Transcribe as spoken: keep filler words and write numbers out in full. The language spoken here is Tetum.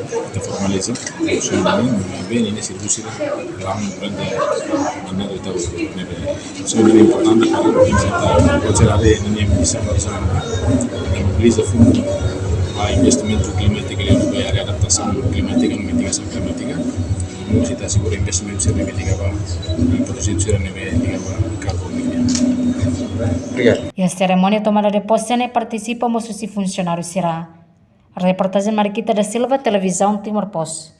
ita formaliza, só ne'e, ne'ebé ninia servisu sira la'o durante manera ita ne'ebé. Só ne'e importante para ita, ita konsidera ninia missão, missão, ita mobiliza fundu ba investimentu klimátiku, liuliu ba área adaptasaun klimátika, mitigasaun klimátika. Mós ita asegura investimentu sira ne'ebé liga ba projetu sira ne'ebé liga ba karbonu. Obrigadu. Iha serimónia tomada de pose ne'e partisipa mós husi funsionáriu sira. Reportajen Marquita da Silva, Televizaun Timor Post.